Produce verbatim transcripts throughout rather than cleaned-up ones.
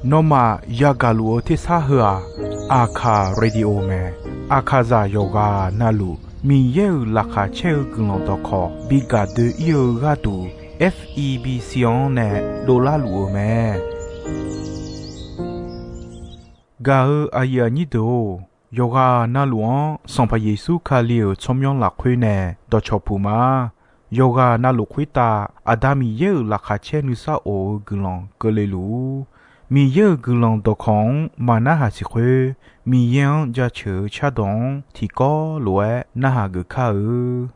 Nawmaf yagaq luf-eu tersar heu-aq, Aqkaq Radio mae. Aqkaqzaq yawqghaq navluf Miqyaer-euq laqkhaq caer-eu guiqlanq dawqkawq bi gaq doe-ir-eu gharduq, F E B C-anr nae dovlar luf-eu mae. Gaq-eu aqyuif aqnyir deuq-or, yawqghaq navluf-anr Sanqpaq Yeqsur Kali-euq tsawrmyanr lafkhoer nae dawqcawq puq ma. Yawqghaq navluf khoertav Aqda Miqyaer-euq laqkhaq caer nuisar of-eu guiqlanq keuvle luf-ur. Miqyaer-euq guiqlanq dawqkawq-anr maqnarhaq siq khoer, Miqyaer-anr jaceuq-eu cardawq-anr tiqkawv lof-aer narhaq geuf kar-eu.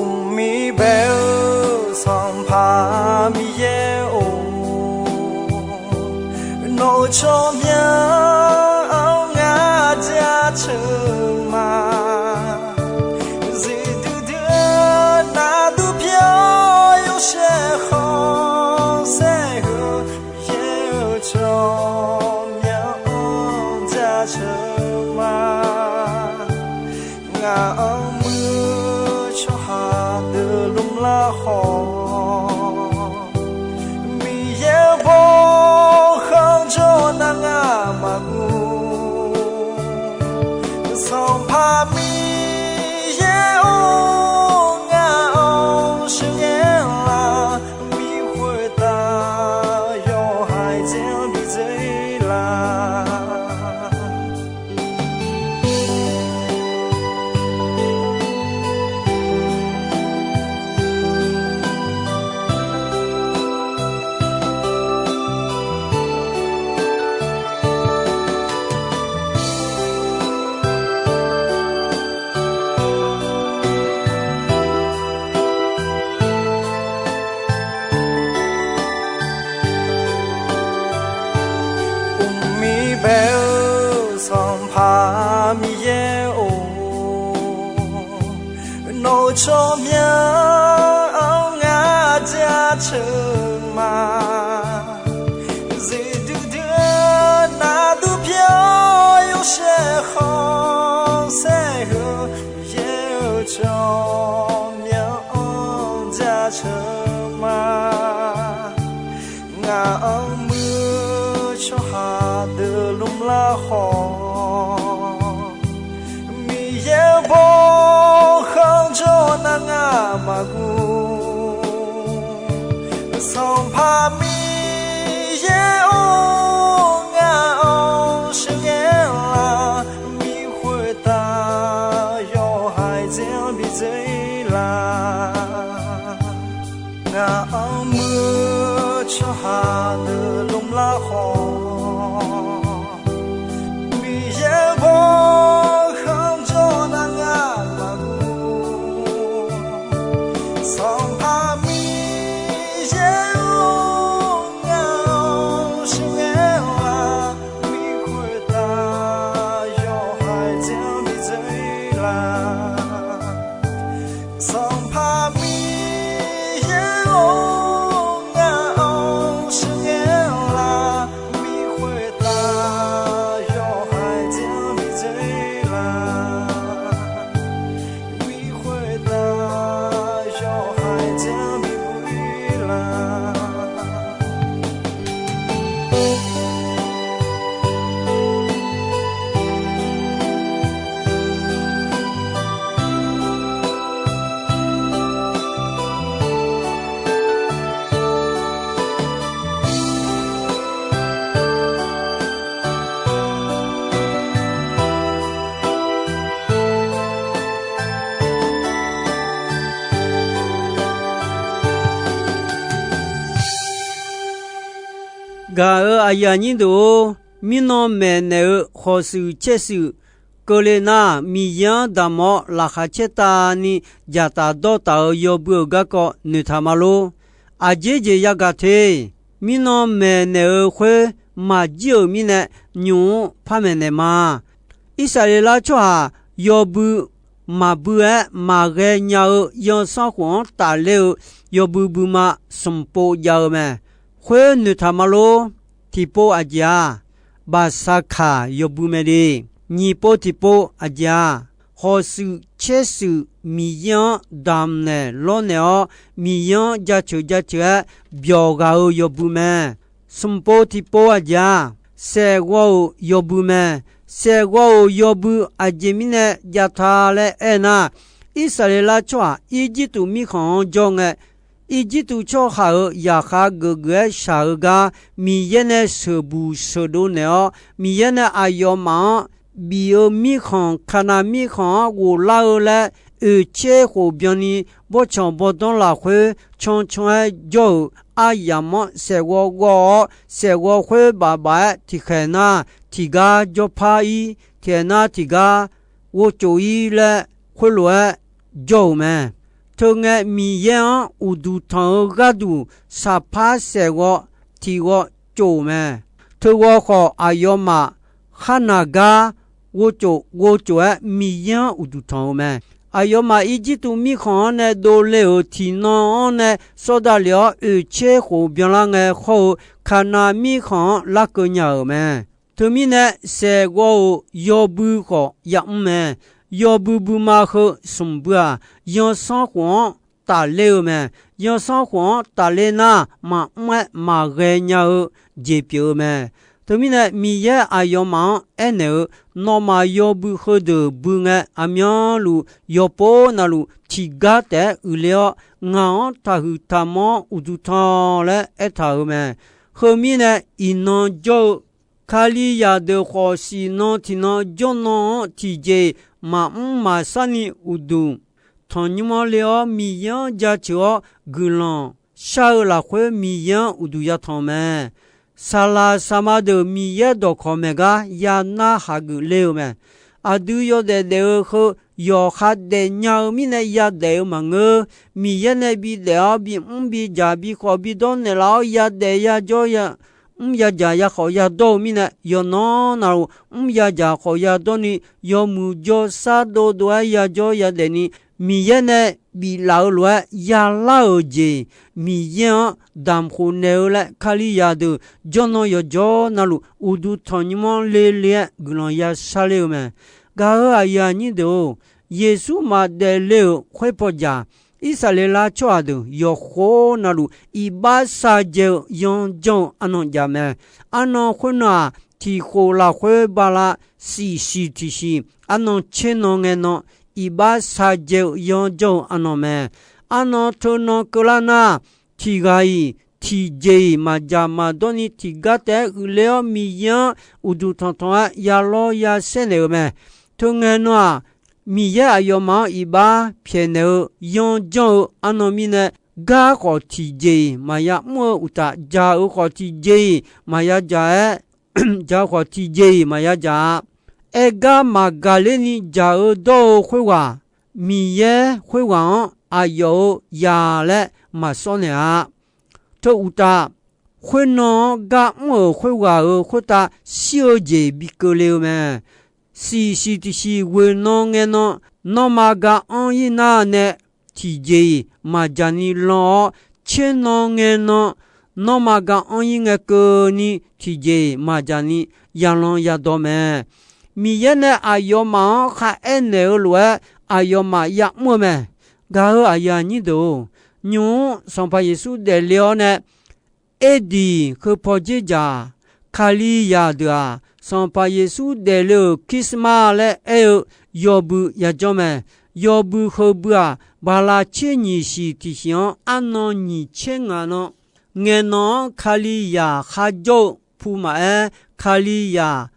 Uqmir bae-eu Sanqpaq Miqyaer-or, nawq-euq tsawrmyanr-anr ngar jaceuq ma. Zifdui dui-eu navdur pyeuf-awr yawshaef khanqsaer heu, Miqyaer-euq tsawrmyanr-anr jaceuq ma. Ngaq-anr muir-eu tsawrhaq deuq lmrlar khawf, Miqyaer-euq bawkhanq jawr nar ngar maqguv. Sanqpaq Miqyaer-or, ngaq-anr sheuqghae la, mi khoertav yawhaiq dzer-anr bi dzoer la. Uqmir bae-eu Sanqpaq Miqyaer-or, nawq-euq tsawrmyanr-anr ngar jaceuq ma. Zifdui dui-eu navdur pyeuf-awr yawshaef khanqsaer heu, Miqyaer-euq tsawrmyanr-anr jaceuq ma. Ngaq-anr muir-eu tsawrhaq deuq lmrlar khawf, Miqyaer-euq bawkhanq jawr nar ngar maqguv. Sanqpaq Miqyaer-or, ngaq-anr sheuqghae la, mi khoertav yawhaiq dzer-anr bi dzoer la. Ngaq-anr muir-eu tsawrhaq deuq lmrlar khawf, Miqyaer-euq bawkhanq jawr nar ngar maqguv. Sanqpaq Miqyaer-or, ngaq-anr sheuqghae la, mi khoertav yawhaiq dzer-anr bi dzoer la. Sanqpaq Miqyaer-or, ngaq-anr sheuqghae la, mi khoertav yawhaiq dzer-anr bi dzoer la. Mi khoertav yawhaiq dzer-anr bi dzoer la. Gaq-euq aqyuif aqnyir deuq-or, mirnan maeqnaeq-eu khawf shuif caer shuif keuvle nar, Miqyaer-anr damq-awr laqkhaq caertavni dzaqtaf dawrtaf-euq yawbui-euq garkawv noeqtaq ma lor. Aqjeq jeq yagaq te. mirnan maeqnaeq-eu khoer maqjir-euq mirnae, nymq-mr par maeqnaeq ma. Irsaqleqlav tsawrhaq yawbui maqbui-aer maqghae nya-eu yawsanr khof-anr tafler-eu yawbui buima smq pov jav-eu mae. Khoer noeqtaq ma lor. Tiqpov aqjeq-aq, Baqsaqkaq yawbui mae de. Nyiq pov tiqpov aqjeq-aq, hawqshuif caershuif Miqyaer-anr damqnaeq lawrnaeq-awr, Miqyaer-anr jaceuq jaceuq-aer byawq ghaq-eu yawbui mae. Smq pov tiqpov aqjeq-aq, saeqghawv-euq yawbui mae. Saeqghawv-euq yawbui aqjeq mirnae jav ta laer aernar, Irsaqleqlav tsawrhaq Irjirtuv mirkhanq-anr jawr ngae, Irjirtuv tsawrhaq-euq zaqkhav geufgeuf-aer shaq-eu gar Miqyaer nae sheuqbuq sheuqdov naeq-awr, Miqyaer nae aqyawfmaf-anr bif-eu mirkhanq, Kaqnav mirkhanq-anr ghoflar-eu laer oeqtser khof byanni bawrtsanq bawrdanr lafkhoer cancan-aer jawr-euq aryamq-anr saeqghawv ghawv-awr, saeqghawv khoer baf baf-aer tiqkhaeq nar tiqgar jawrpar-ir, tiqkhaeq nar tiqgar ghovtsof-ir laer khoerlof-aer jawr-euq mae. Teungae Miqyaer-anr uqduq tanq-eu gharduq saqpar saeqghawv tiqghawv tsof-euq mae. Teughawv khawf aqyawfmaf kharnaq gar ghovtsof ghovtsof-aer Miqyaer-anr uqduq tanq-eu mae. Aqyawfmaf Irjirtuv mirkhanq-anr nae dovle-euq tiqnan-anr nae sawrdavlef-awr oeqtser khof byanlar ngae hawr-eu Kaqnav mirkhanq-anr larkeuv nya-euq mae. Teumirnae saeqghawv-euq yawbui khawf yamr mae. Yawbui buima heu smq bui-aq, yawsanr khof-anr tafler-eu mae. Yawsanr khof-anr tafler nar, maqmr-aer maqghae nya-eu jeq pyeuf-eu mae. Teumirnae Miqyaer aqyawfmaf-anr aernaeq-eu, nawmaf yawbui heudeuq bui ngae, aqmyanluf yawpov navluf tiqgar taef-aer uiqler-awr, ngaq-anr taqhuiq taqmanr-anr uqduq tanq laer aertaq-euq mae. Heu mirnae iqnan jawr-eu Kalizaq deuq khawf, siqnan tiqnan jawrnan-anr tiqjeq-iq maqmr maqshar ni uqduq tanqnymr-anr le-awr, Miqyaer-anr jaceuq-awr guiqlanq shar-eu lafkhoer Miqyaer-anr uqduq yatanq mae. Saqlaq saqma deuq Miqyaer dawqkawq maeq gar yanar hageuf le-eu mae. Aqdui yawdaef daef-eu heu yawqha daefnya-eu mirnae yadaef-eu maqngeur. Miqyaer nae bidaef-awr bimr bidzaq bikhawf bidawr naeqlaf-awr yadaef yajawr ya mr yadzaq yakhawf yadawr-eu mirnae, yawqnan navluf mr yadzaq khawf yadawr ni, yawmuiq jawrshar dovdov-aer yajawr yadaef ni, Miqyaer nae biflaf-eu lof-aer yalar-euq jeq, Miqyaer-anr damqkhof naeq-eu laer Kalizaq deuq jawrnan yawqjawr navluf uqduq tanqnymr-anr le le-aer guiqlanq yashar ler-eu mae. Gaq-euq aqyuif aqnyir deuq-or, Yeqsur maqdaef le-euq khoerpaw jaq, Irsaqleqlav tsawrhaq deuq yawqkhof navluf iqbax shavdzae-eu yanr janr-eu arnan jav mae. Arnan khoernan-aq, tiqkhof lafkhoer bala siqsiq tiqsiq arnan tser nan ngae nan iqbax shavdzae-eu yanr janr-eu arnan mae. Arnan teunan keuvlar nar, tiqghaq-iq tiqjeq-iq maqdzaq maqdawr ni tiqgar taef-aer uiqler-awr Miqyaer-anr uqduq tanqtanq-aer yalawr yasaer naeq-eu mae. Teungae nan-aq, Miqyaer aqyawfmaf-anr iqbax pyaeqnaeq-eu yanr janr-eu arnan mirnae, gar khawf tiqjeq-iq maqya mr-eu uqtaf, dzaq-eu khawf tiqjeq-iq maqya dzaq-aer, dzaq-eu khawf tiqjeq-iq maqya dzaq-a. Aer gar maqgaq ler ni dzaq-eu dawr-eu khoerghaq, Miqyaer khoerghaq-anr aqyawf-euq zaq laer maqsawr naeq-a. Teu uqtaf, khoernan-anr gar mr-euq khoerghaq-euq khoertav shir-eu jeq bi keuvle-eu mae. Siqsiq tiqsiq ghoeq nan ngae nan, nanrma ga anr-ir nar nae tiqjeq-iq maqdzaq ni lan-awr, tser nan ngae nan, nanrma ga anr-ir ngae keuvni tiqjeq-iq maqdzaq ni yalan yadawr mae. Miqyaer nae aqyawfmaf-anr kharaer naeq-eu lof-aer aqyawfmaf yamr-eu mae. Gaq-euq aqyuif aqnyir deuq-or, nymq-mr Sanqpaq Yeqsur daefle-awr nae, Erdiq heu pawdzer dzaq, Kalizaq deuq-aq, Sanqpaq Yeqsur daefle-euq Christmas laer aer-eu yawbui yajawr mae. Yawbui heubui-aq, baqlaq tser nyiq siq tiqsiq-anr arnan nyiq tser ngaq nan, ngaeqnan-anr Kalizaq kharjawr-eu pu maqaer, Kalizaq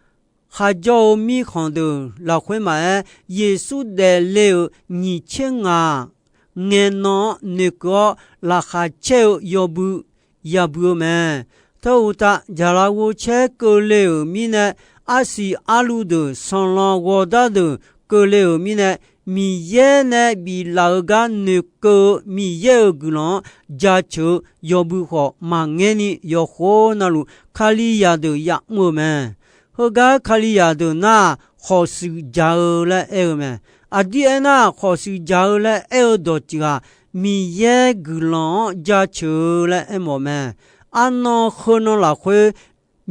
kharjawr-eu mirkhanq deuq lafkhoer maqaer, Yeqsur daefle-euq nyiq tser ngaq ngaeqnan-anr noeqkeuv-awr laqkhaq caer-eu yawbui yabui-eu mae. Teu uqtaf, jaqlaf ghovcaer keuvle-euq mirnae, arsiq arluv deuq sanqlanq ghawqdar deuq keuvle-euq mirnae, Miqyaer nae biflaf-euq gar noeqkeuv-eu Miqyaer-euq guiqlanq-anr jaceuq-eu yawbui khawf maqngaer ni, yawqkhof navluf Kalizaq deuq ya'mr-eu mae. Heugar Kalizaq deuq nar, khawqshuif jaq-eu laer aer-eu mae. Aqdir aernar, khawqshuif jaq-eu laer aer-eu dawqtsuif-aq, Miqyaer guiqlanq-anr jaceuq-eu laer aermawf mae. Arnan heunan lafkhoer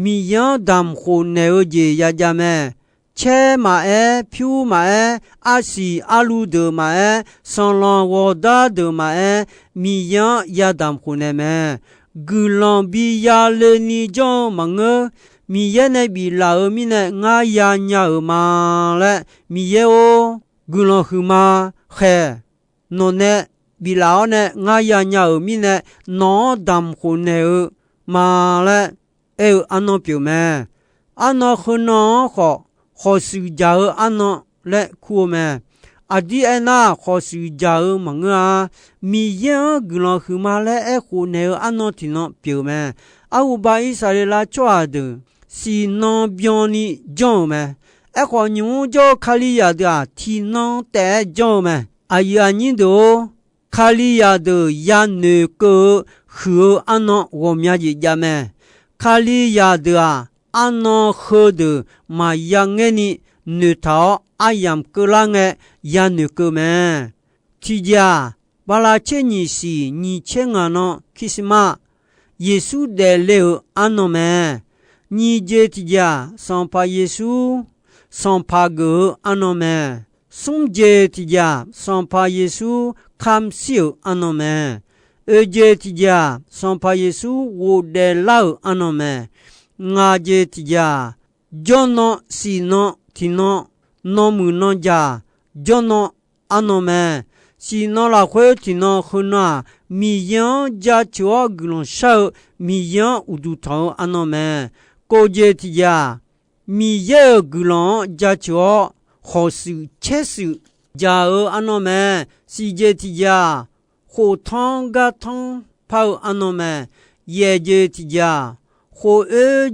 Miqyaer-anr damq khofnaeq-eu jeq yajav mae. Caer maqaer, pyur maqaer, arsiq arluv deuq maqaer, sanqlanq ghawqdar deuq maqaer, Miqyaer-anr yadamq khofnaeq mae. Guiqlanq bi yale ni janr-eu maqngeur. Miqyaer nae biflaf-euq mirnae ngar yanya-euq ma laer, Miqyaer-or, guiqlanq huiqma khaeq. Nawq nae biflaf-awr nae ngar yanya-euq mirnae, nawq-anr damq khofnaeq-eu ma laer aer-eu arnan pyeuf mae. Arnan heunan-anr khawf, khawqshuif jaq-eu arnan laer kur-eu mae. Aqdir aernar, khawqshuif jaq-eu maqngeur-a. Miqyaer-anr guiqlanq huiqma laer aerkhof naeq-eu arnan tiqnan pyeuf mae. Arhuba Irsaqleqlav tsawrhaq deuq siqnan byanni janr-euq mae. Aerkhawf, nymq mr jawr-eu Kalizaq deuq-aq, tiqnan taef-aer janr-eu mae. Aqyuif aqnyir deuq-or, Kalizaq deuq yanoeq keuv-eu huiq-eu arnan ghawqmya jeq jav mae. Kalizaq deuq-aq, arnan heudeuq maqya ngaer ni noeqtaq-awr aryamq keuvlar ngae yanoeq keuv mae. Tiqjeq-aq, bala tser nyiq siq nyiq tser ngaq nan Christmas, Yeqsur daefle-euq arnan mae. Nyiq jeq tiqjeq-aq, Sanqpaq Yeqsur sanqpaq geuf-eu arnan mae. Smr jeq tiqjeq-aq, Sanqpaq Yeqsur kamq shir-euq arnan mae. Oeq jeq tiqjeq-aq, Sanqpaq Yeqsur ghofdaef lar-euq arnan mae. Ngaq jeq tiqjeq-aq, jawrnan siqnan tiqnan, nanmuiq nanjaq jawrnan arnan mae. Siqnan lafkhoer tiqnan heunan-aq, Miqyaer-anr jaceuq-awr guiqlanq shar-eu, Miqyaer-anr uqduq tanq-eu arnan mae. Kov jeq tiqjeq-aq, Miqyaer-euq guiqlanq-anr jaceuq-awr khawqshuif caershuif jaq-eu arnan mae. Siq jeq tiqjeq-aq, khoftanr gartanr par-eu arnan mae. Yaeq jeq tiqjeq-aq, khof oer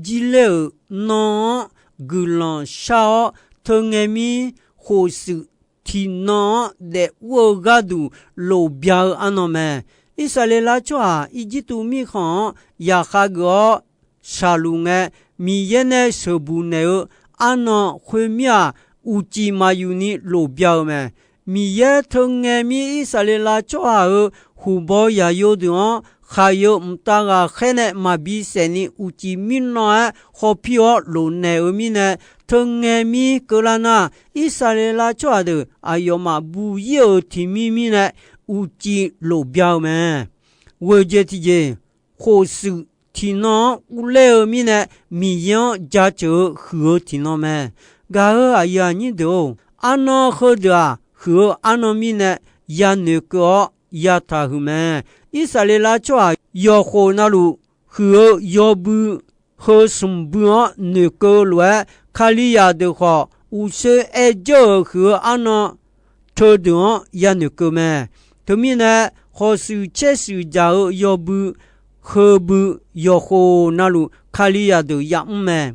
jir ler-euq nan-anr guiqlanq shar-awr, teungae mir khofshuif tiqnan-anr daef ur-eu gharduq lofbya-eu arnan mae. Irsaqleqlav tsawrhaq Irjirtuv mirkhanq-anr yaqkhav geuf-awr shaqluf ngae, Miqyaer nae sheuqbuq naeq-eu arnan khoermir-aq, uqcif maqyuf ni lofbya-eu mae. Miqyaer teungae mir Irsaqleqlav tsawrhaq-euq huqbaw yaqyo deuq-anr khaqyeu mqtav ghaqkhaer nae maqbi saef ni uqcif mirnan-aer khawpir-awr lofnaeq-eu mirnae, teungae mir keuvlar nar, Irsaqleqlav tsawrhaq deuq aqyawfmaf bu ir-euq tiqmir mirnae uqcif lofbya-eu mae. Ghoeq jeq tiqjeq, khofshuif tiqnan-anr urler-eu mirnae, Miqyaer-anr jaceuq-eu huiq-eu tiqnan mae. Gaq-euq aqyuif aqnyir deuq-or, arnan heudeuq-aq, huiq-eu arnan mirnae yanoeq keuv-awr yataq huiq mae. Irsaqleqlav tsawrhaq yawqkhof navluf huiq-eu yawbui heu smq bui-anr noeqkeuv lof-aer, Kalizaq deuq khawf uqshoe aer jawr-euq huiq-eu arnan teudeuq-anr yanoeq keuv mae. Teumirnae, khawqshuif caershuif jaq-eu yawbui heubui yawqkhof navluf Kalizaq deuq ya'mr mae.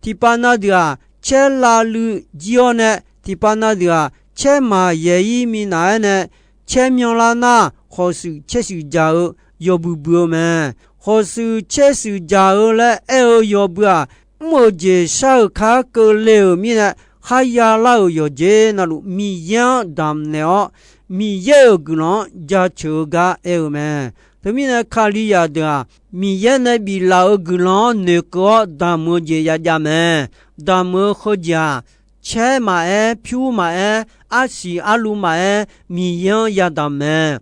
Tiqpav na deuq-aq, caer lavluiv jir-awr nae, tiqpav na deuq-aq, caer maqyaeq-ir minav-aer nae, caer myanlar nar, khawqshuif caershuif jaq-eu yawbui bui-eu mae. Khawqshuif caershuif jaq-eu laer aer-eu yawbui-aq, mr-euq jeq shar-euq kar keuvle-euq mirnae, kharya lar-euq yawqjeq navluf Miqyaer-anr damqnaeq-awr, Miqyaer-euq guiqlanq-anr jaceuq-eu gar aer-eu mae. Teumirnae, Kalizaq deuq-aq, Miqyaer nae biflaf-euq guiqlanq-anr noeqkeuv-awr damq-eu jeq yajav mae. Damq-eu heujeq-aq, caer maqaer, pyur maqaer, arsiq arluv maqaer, Miqyaer-anr yadamq mae.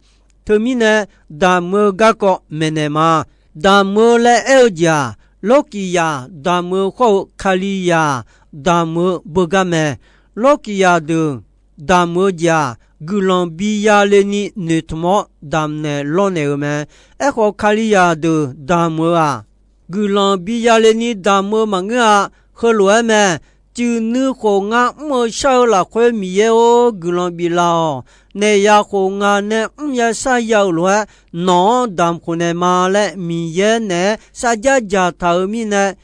Teumirnae, damq-eu garkawv maeqnaeq ma. Damq-eu laer aer-eu jeq-aq, Lawrkiqzaq damq-eu khawr-eu Kalizaq damq-eu beugar mae. Lawrkiqzaq deuq damq-eu jeq-aq, guiqlanq bi yale ni noeqtmq-awr damqnaeq lawrnaeq-eu mae. Aerkhawf, Kalizaq deuq damq-eu-aq, guiqlanq bi yale ni damq-eu maqngeur-a. Heulof-aer mae. Cuif nuikhof ngar mr-eu shar-eu lafkhoer Miqyaer-or, guiqlanq biflaf-awq. Naef ya khof ngaq nae mr ya shar ya-euq lof-aer, nawq-anr damq khofnaeq ma laer Miqyaer naeq-aer sarjax dzaqtaq-euq mirnae,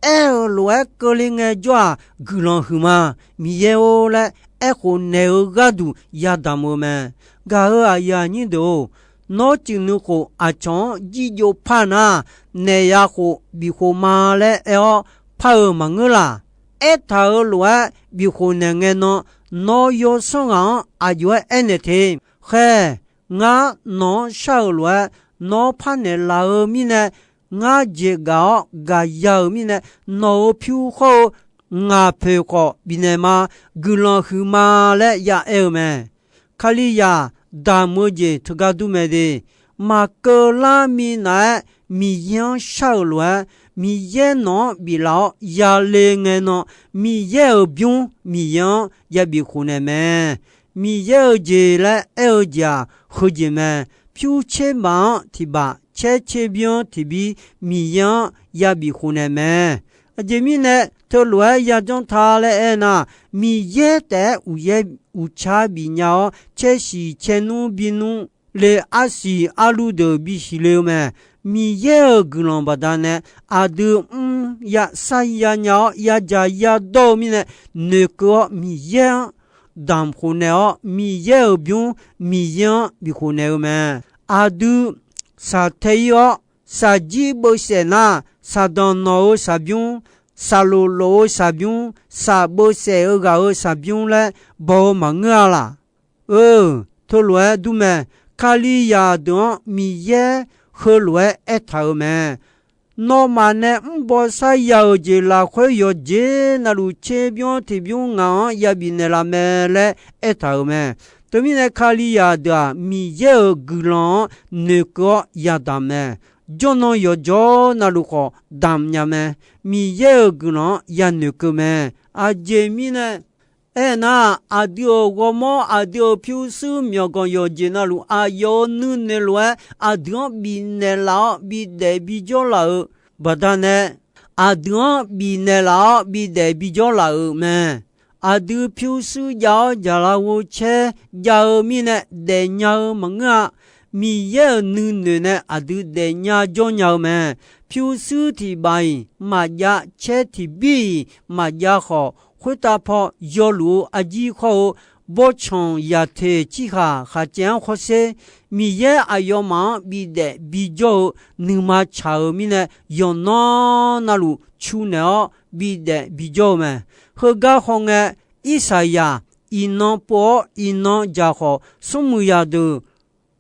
aer-euq lof-aer keuvle ngaejawr-aq, guiqlanq huiqma, Miqyaer-or laer aerkhof naeq-eu gharduq yadamq-eu mae. Gaq-euq aqyuif aqnyir deuq-or, nawr cuif nuikhof aqcawq-anr jirjov par nar, naeq ya khof bifkhof ma laer aer-awr par-euq maqngeur laq. Aertaq-euq lof-aer bifkhof naeq ngae nan, nawr yawsanr ghaq-anr aqjox-aer aernaeq te. Khaer, ngar nawq-anr shar-euq lof-aer nawr parnaeq laf-eu mirnae, ngar jeq gaq-awr gaqya-euq mirnae, nawq-euq pyur khawr-eu ngaq poeq khawf bifnaeq ma. Guiqlanq huiqma laer ya aer-eu mae. Kalizaq damq-eu jeq teugar dur mae de. Maqkeuv lar minav-aer Miqyaer-anr shar-euq lof-aer, Miqyaer nawq-anr biflaf-awr yale ngae nan, Miqyaer-euq bymr Miqyaer-anr yabif khofnaeq mae. Miqyaer-euq jeq laer aer-eu jeq-aq, heujeq mae. Pyur tser baf-anr tiq baf, caer tser bymr-anr tiq bymr, Miqyaer-anr yabif khofnaeq mae. Aqjeq mirnae teulof-aer yajanr ta laer aernar, Miqyaer taef-aer uqyaer uqcar bifnya-awr, caer siq caer nmr bi nmr le, arsiq arluv deuq bisiq le-eu mae. Miqyaer-euq guiqlanq baqdanae aqdui mr ya sar ya nya-awr yadzaq yadawr-eu mirnae, noeqkeuv-awr Miqyaer-anr damq khofnaeq-awr, Miqyaer-euq bymr Miqyaer-anr bif khofnaeq-eu mae. Aqdui shaqtae ir-awr, shaqjir beuvsaef nar, shaqdanq nawq-eu shaqbymr, shaqlof lof-eu shaqbymr, shaqbeuvsaef-eu ghaq-euq shaqbymr laer baw-eu maqngeur-a laq. Eu, teulof-aer dur mae. Kalizaq deuq-anr Miqyaer heulof-aer aertaq-euq mae. Nawmaf nae mr baw sar ya-euq jeq lafkhoer yawqjeq navluf tserbymr tiqbymr ngaq-anr yabif naeqlaf mae laer aertaq-euq mae. Teumirnae Kalizaq deuq-aq, Miqyaer-euq guiqlanq-anr noeqkeuv-awr yadamq mae. Jawrnan yawqjawr navluf khawf damq nya mae. Miqyaer-euq guiqlanq-anr yanoeq keuv mae. Aqjeq mirnae aernar, aqdui-euq ghawrmawr, aqdui-euq pyurshuir myawqganq yawqjeq navluf aqyawf-euq nuinoeq lof-aer aqdui-anr bifnaeq laf-awr bidaef bijawr laf-euq baqdanae, aqdui-anr bifnaeq laf-awr bidaef bijawr laf-euq mae. Aqdui pyurshuir jav-awr jaqlaf ghovcaer jav-eu mirnae daefnya-eu maqngeur-a. Miqyaer-euq nuinoeq nae aqdui daefnya jawrnya-eu mae. Pyurshuir tiq baf-iq maqjav, caer tiq bir-iq maqjav khawf, khoertav paw yawluf-eu arjir khawr-eu bawrtsanq yaqteq cirkhaq khaqcaev-anr khawrsher, Miqyaer aqyawfmaf-anr bidaef bijawr-eu nuima tsaq-euq mirnae, yawqnan navluf cu naeq-awr bidaef bijawr-eu mae. Heugar khawf ngae, Irsaqyaq iqnan pov-awr iqnan dzaq khawf, smrmuiq zaqdeuq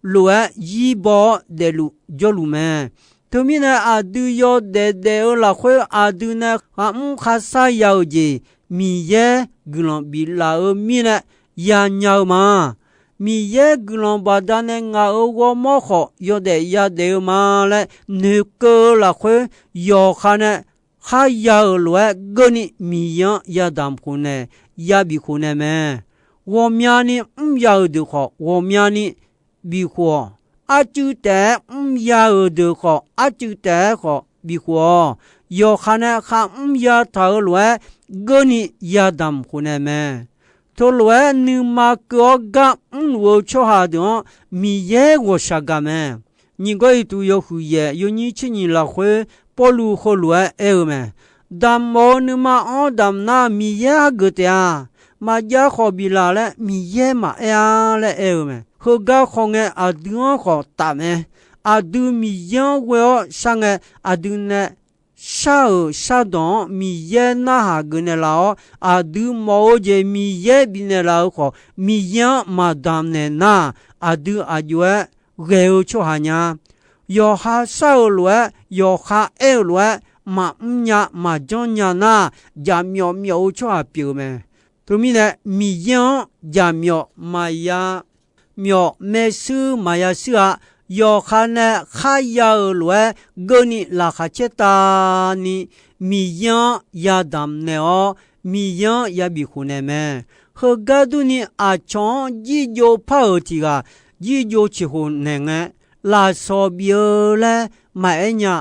lof-aer zir baw-awr daefluf jawrluf mae. Teumirnae aqdui yawdaef daef-eu lafkhoer aqdui nae kharmr kharshar ya-euq jeq, Miqyaer guiqlanq biflaf-eu mirnae yanya-eu ma. Miqyaer guiqlanq baqdanae ngaq-euq ghawrmawr khawf yawdaef yadaef-eu ma laer noeqkeuv-eu lafkhoer, yawqha nae kharya-euq lof-aer geurni Miqyaer-anr yadamq khofnaeq, yabif khofnaeq mae. Ghawqmyani mrya-euq deuq khawf ghawqmyani bifkhof-awq. Arcuiv taef-aer mrya-euq deuq khawf arcuiv taef-aer khawf bifkhof-awq. Yawqha nae kharmr yataq-euq lof-aer geurni yadamq khofnaeq mae. Teulof-aer nuima keuv-awr gar mrluf-eu tsawrhaq deuq-anr Miqyaer ghawqshaq gaq mae. Nyiq Gawrliqtu yawhuiq yaef yawnyir tser nyiq lafkhoer Pawrluv heulof-aer aer-eu mae. Damq mawf-eu nuima-anr damq nar Miqyaer hageuf taef-a. Maqjav khawf biflaf laer Miqyaer maqaer-a laer aer-eu mae. Heugar khawf ngae aqdui-anr khawf taf mae. Aqdui Miqyaer-anr ghoe-awr shar ngae, aqdui nae shar-euq shardawq-anr Miqyaer narhaq geuf naeqlaf-awr, aqdui mawf-eu jeq Miqyaer bifnaeq laf-eu khawf, Miqyaer-anr maqdamq naeq nar, aqdui aqjox-aer ghae-eu tsawrhaq nya. Yawqha shar-euq lof-aer, yawqha aer-eu lof-aer, maqmr nya maqjanr nya nar, jaqmyawf myawf-eu tsawrhaq pyeuf-eu mae. Teumirnae Miqyaer-anr jaqmyawf maqya myawf, maershuir maqya shuir-a. Yawqha nae kharya-euq lof-aer geurni laqkhaq caertavni Miqyaer-anr yadamq naeq-awr, Miqyaer-anr yabif khofnaeq mae. Heugar durni aqcawq-anr jirjov par-euq tiq ghaq jirjov coeqkhof naeq ngae, lafsawq bif-eu laer maqaer nya.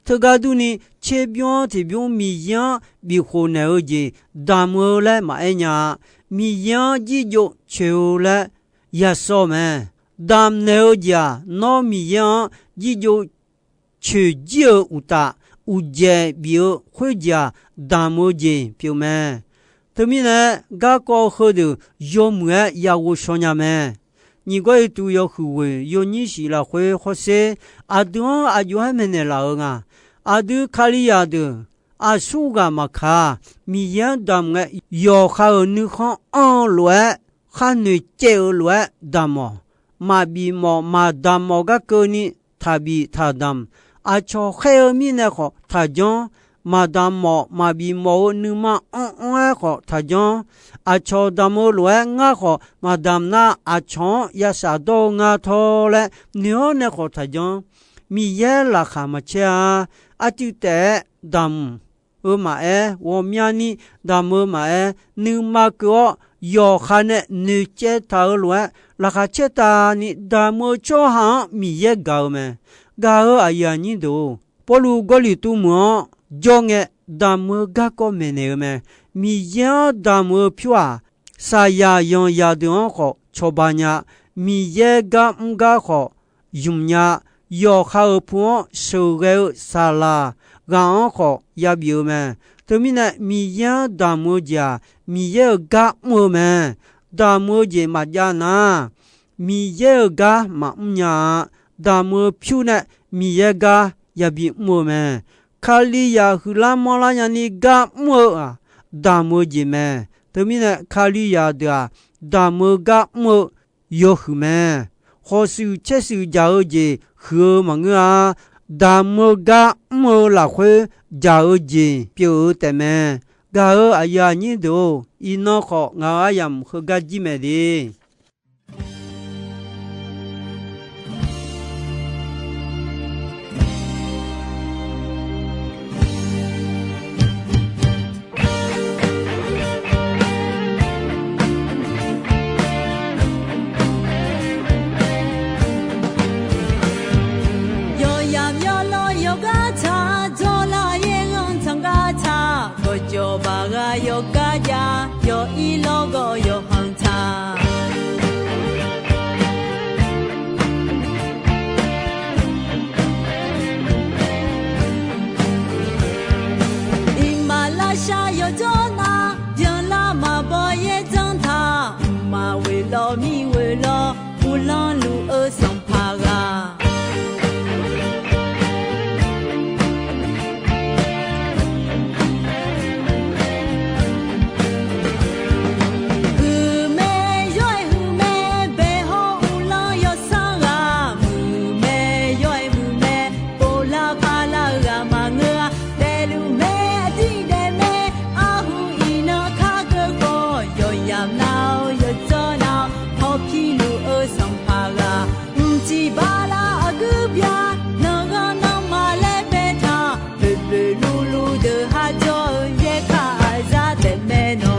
Teugar durni tserbymr tiqbymr Miqyaer-anr bifkhof naeq-eu jeq damq-eu laer maqaer nya-a. Miqyaer-anr jirjov coeq-eu laer yasawr mae. Damq naeq-eu jeq-aq, nawr Miqyaer-anr jirjov coeq jir-eu uqtaf, uqdzaeq bif-eu khoerjeq-aq, damq-eu jeq pyeuf mae. Teumirnae, garkawv heudeuq yawmuiq-aer ya ghovshaw nya mae. Nyiq gawr-iq tuv yawhuiq ghoeq yawnyir shif lafkhoer hawsher, aqdui-anr aqjox-aer maeqnaeq laf-eu nga. Aqdui Kalizaq deuq aqsurghaq maqkaq, Miqyaer-anr damq ngae, yawqha-euq nuikhanr anr-eu lof-aer, khar noeqcaev-eu lof-aer damq-awq. Maqbif mawf maqdamq mawf gar keuvni taqbif taqdamq. Aqcawq khaer-eu mirnae khawf taqjanr. Maqdamq mawf maqbif mawf-eu nuima anr-anr-aer khawf taqjanr. Aqcawq damq-eu lof-aer ngar khawf maqdamq nar, aqcawq-anr ya shafdawr-eu nga tawr laer noeq-awr nae khawf taqjanr. Miqyaer laqkhaq maqcaer-a. Arcuiv taef-aer damq-eu maqaer, ghawqmyani damq-eu maqaer, nuima keuv-awr yawqha nae noeqcaev taq-eu lof-aer laqkhaq caertavni damq-eu tsawrhaq-anr Miqyaer gaq-eu mae. Gaq-eu aqyuif aqnyir deuq-or, Pawrluv Gawrliqtu meuq-anr jawr ngae damq-eu garkawv maeqnaeq-eu mae. Miqyaer-anr damq-eu pyur-aq, saqyaq yanqzaq deuq-anr khawf cawba nya. Miqyaer gar mr gar khawf ymq nya. Yawqha-euq pu-anr sheuqghae-eu saqlaq ghaq-anr khawf yabif-eu mae. Teumirnae, Miqyaer-anr damq-eu jeq-aq, Miqyaer-euq gar mr-eu mae. Damq-eu jeq maqjav nar, Miqyaer-euq gar maqmr nya-a. Damq-eu pyur nae Miqyaer gar yabi mr-eu mae. Kalizaq huiqlar manrlar nyani gar mr-eu-aq, damq-eu jeq mae. Teumirnae, Kalizaq deuq-aq, damq-eu gar mr-eu yawhuiq mae. Khawqshuif caershuif jaq-eu jeq huiq-eu maqngeur-a. Damq-eu gar mr-eu lafkhoer jaq-eu jeq pyeuf-eu taefmae. Gaq-eu aqyuif aqnyir deuq-or, iqnan khawf ngaq-euq aryamq heugar jir mae de. Yawqyamq yawlawr yawqgar taq, dawrlar yaer ghanr tsanq gar taq, gawqjawq baq ghaq yawqgar jav, yawq-ir lawrgawv yawqkhanq taq. Iqmalavshav yawqjawr nar, byanlar maqbaw yaer janr taq, mqmaq ghoeq lawr mir ghoeq lawr, uvlanr luf-eu sanqpaq ghaq. Huiqmae yawr-aer huiqmae, bae hawr uvlanr yawsanr ghaq, muiqmae yawr-aer muiqmae, povlar parlar-eu ghaq maqngeur-a, daefluf mae, aqdir daef mae, arhu iqnan kar keuv khawf, yawqyamq nar-awr yawqjawr nar-awr, hawpir luf-eu sanqpaq ghaq, mqciq bar lar aqguir bya, nanqghanr nanqma laer baetaq, boeqboeq luvluv deuq ha jawr-eu yaerkaq aqzar taef mae nawq.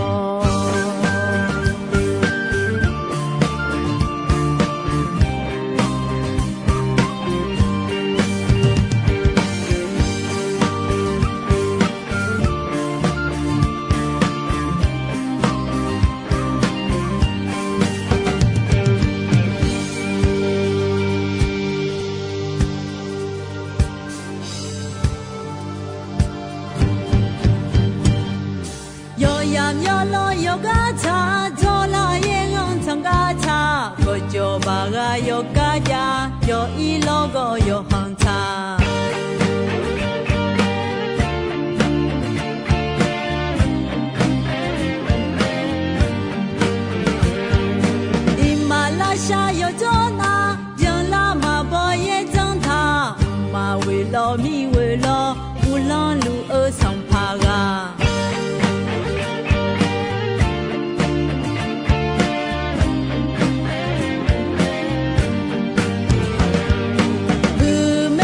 Yawqyamq yawlawr yawqgar taq, dawrlar yaer ghanr tsanq gar taq, gawqjawq baq ghaq yawqgar jav, yawq-ir lawrgawv yawqkhanq taq. Iqmalavshav yawqjawr nar, byanlar maqbaw yaer janr taq, mqmaq ghoeq lawr mir ghoeq lawr, uvlanr luf-eu sanqpaq ghaq. Huiq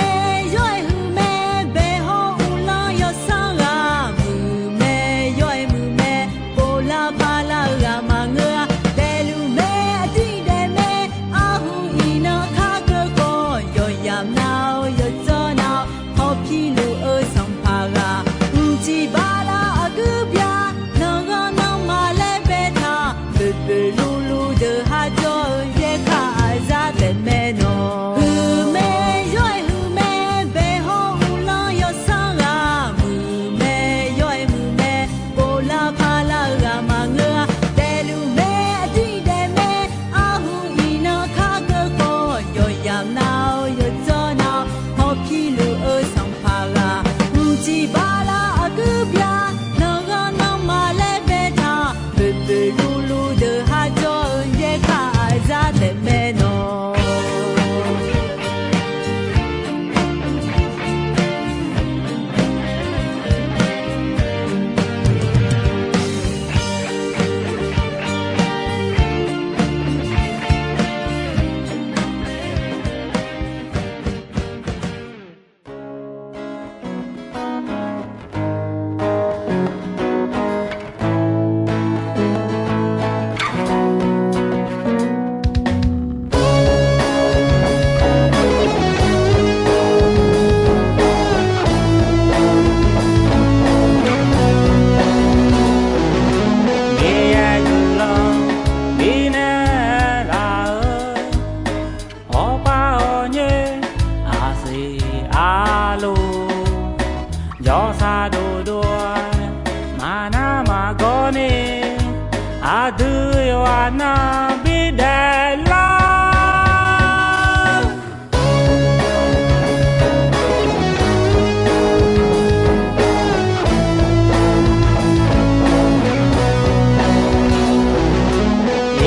nar bi daeflar.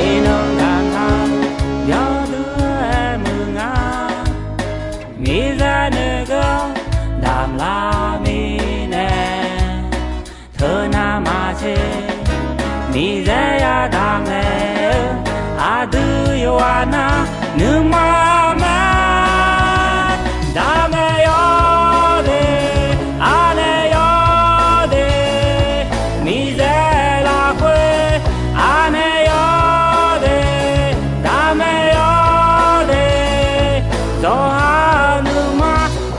Iqnan damqtaq yawdui-aer muiq nga, miqzaq nuigeur damqlar mirnae, teunav maqtser miqzaq yadaq mae-eu, aqdui yawqghaq nar nuima mae. Daqmaeq yawde, aqnaeq yawde, miqzaq lafkhoer aqnaeq yawde, daqmaeq yawde, dzawqha-eu nuima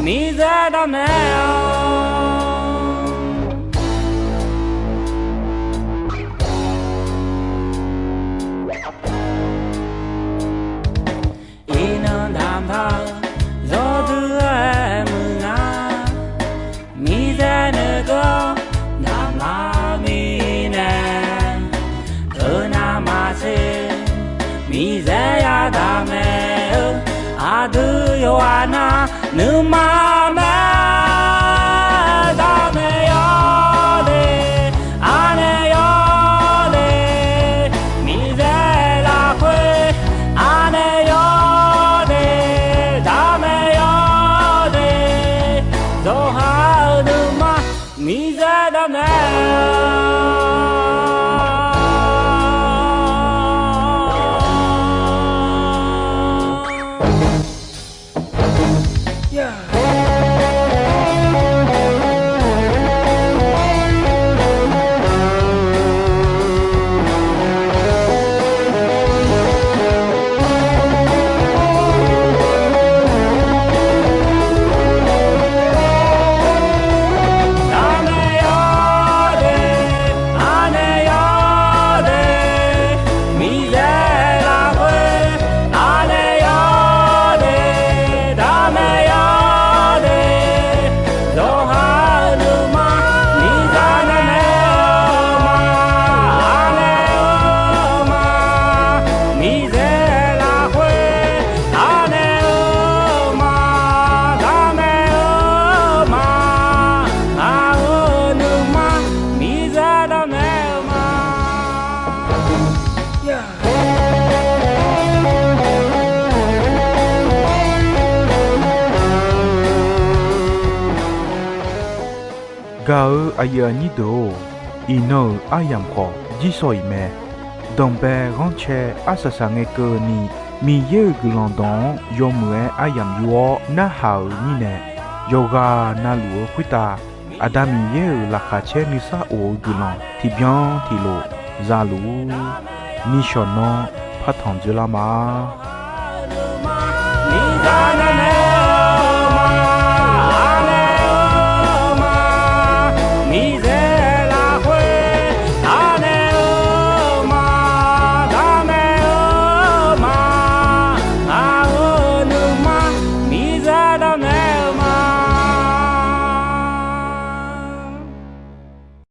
miqzaq daqmaeq-awq. Iqnan damqtaq-eu yawdui-aer muiq nga, miqzaq nuigeur damqlar mirnae, teunav maqtser miqzaq yadaq mae-eu, aqdui yawqghaq nar nuima mae. Daqmaeq yawde, aqnaeq yawde, miqzaq lafkhoer aqnaeq yawde, daqmaeq yawde, dzawqha-eu nuima miqzaq daqmaeq-awq. Daqmaeq yawde, aqnaeq yawde, miqzaq lafkhoer aqnaeq yawde, daqmaeq yawde, yawqha-eu nuima miqzaq daqmaeq-eu ma, aqnaeq-eu ma, miqzaq lafkhoer aqnaeq-eu ma, daqmaeq-eu ma, aqnaeq-eu nuima miqzaq daqmaeq-eu ma. Gaq-eu aqyuif aqnyir deuq-or, iqnan-euq aryamq khawf jirsawq iq mae. Danqbae ghanrcae arsaq saq ngae keuvni, Miqyaer-euq guiqlanq dawq-anr yawmuiq-aer aryamq yur-awr narhaq-euq mirnae, yawqghaq navluf-eu khoertav Aqda Miqyaer-euq laqkhaq caer nuisar of-eu guiqlanq tiqbyan tiqlof za luf-ur. Nishawq nanr partanq dzoerlar ma.